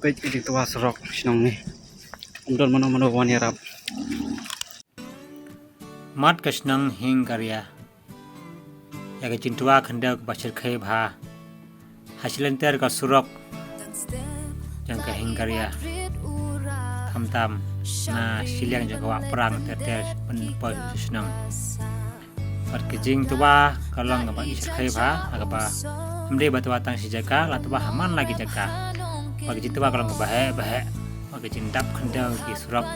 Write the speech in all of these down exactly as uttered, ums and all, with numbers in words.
Peit ka jingtwa surok shnong ne. Ym don mano mano ban ïarap. Mat ka shnong Hingkaria. Ïa ka jingtwa khyndew kaba shyrkhei bha. Ha shilynter ka surok jong ka Hingkaria. Khamtam na shiliang jong ka wah prang ter ter ban poi sha shnong. Bad ka jingtwa ka long kaba i shyrkhei bha, ha kaba ym dei ba twa tang shi jaka, la twa ha man la ki jaka. Bad ka jingtwa ka long kaba heh ba heh. Bad ka jingdap khyndew ki surok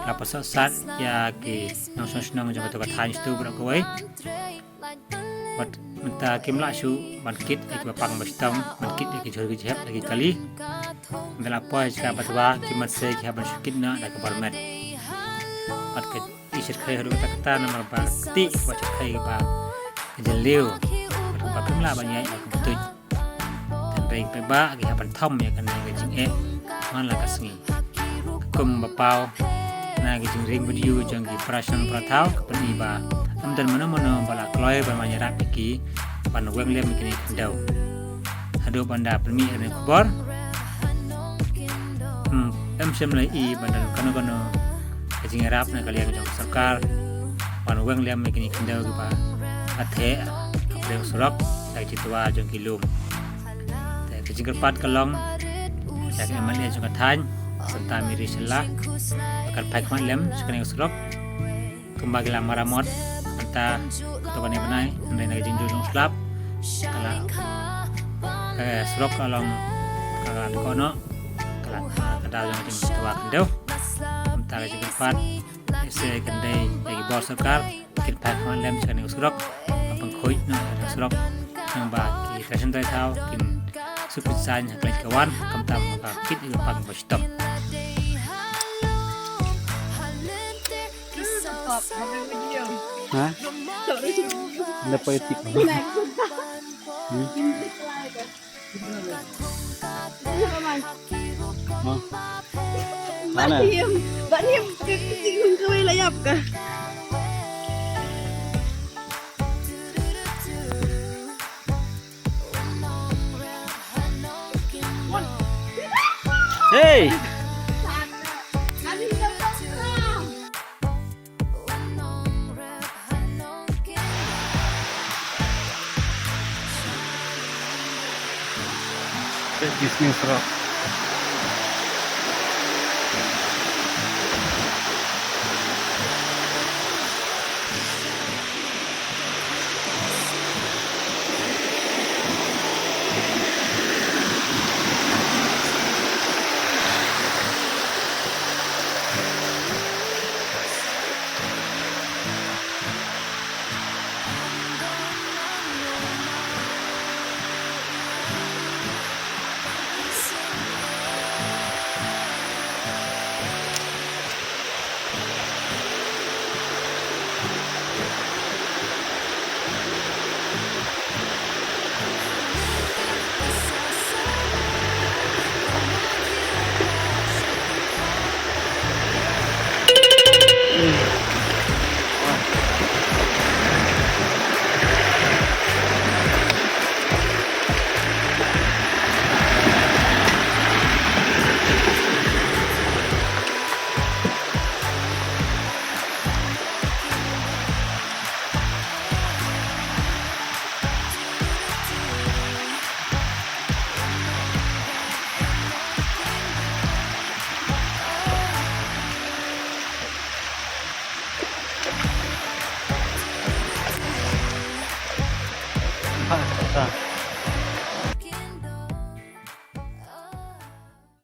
la pynsohsat ïa ki nongshong shnong jong katu ka thaiñ sha utu baroh kawei. Bad mynta kim lah shuh ban kit ïa kiba pang ba shitom, ban kit ïa ki jhur ki jhep, ïa ki kali. Mynta la poi sha ka ba twa ki mat se ki hap ban shu kit noh da ka bor met. Bad ka i shyrkhei haduh katta katta namar ba kti ba shyrkhei ba ka jylliew. Bad ba kim lah ban ïaid ba ka btuid. Tang rei paidbah ki hap ban thom ïa kane ka jingeh man la ka sngi. Kum ba paw na ka jingring video jong ki para shnong para thaw ka pyni ba ym don mano mano ba la kloi ban wan ïarap ïa ki ban weng lem ïa kine ki khyndew. Haduh ban da pynmih ïa kane ka khubor. Hmm, em shem la i ban don kano kano ka jingïarap na ka liang jong ka sorkar ban weng lem ïa kine ki khyndew kiba la theh ha pdeng surok da ka jingtwa jong ki lum. Te ka jingkyrpad ka long ïa ka M L A jong ka thaiñ, Santa Mary Shylla, ba kan phai khmat lem sha kane ka surok. Kumba ki la maramot mynta kato kane bnai, hynrei na ka jingjur jong u slap ka la, eh, surok ka long ka la dkoh noh, ka la, ka daw jong ka jingtwa khyndew. Mynta ka jingkyrpad, lehse kan dei ïa ki bor sorkar kin phai khmat lem sha kane ka surok, ban pynkhuid noh ïa ka surok, nangba ki trai shan trai thaw kin suk kin saiñ ha ka leit ka wan, khamtam ka kit ïa ka pang ba shitom. Ha? Nda poi tip. Hmm? Ha? Mana? Bat him, bat him, ke kucing hum kawai la ïap ka. Hey! Peit ki sngi surok.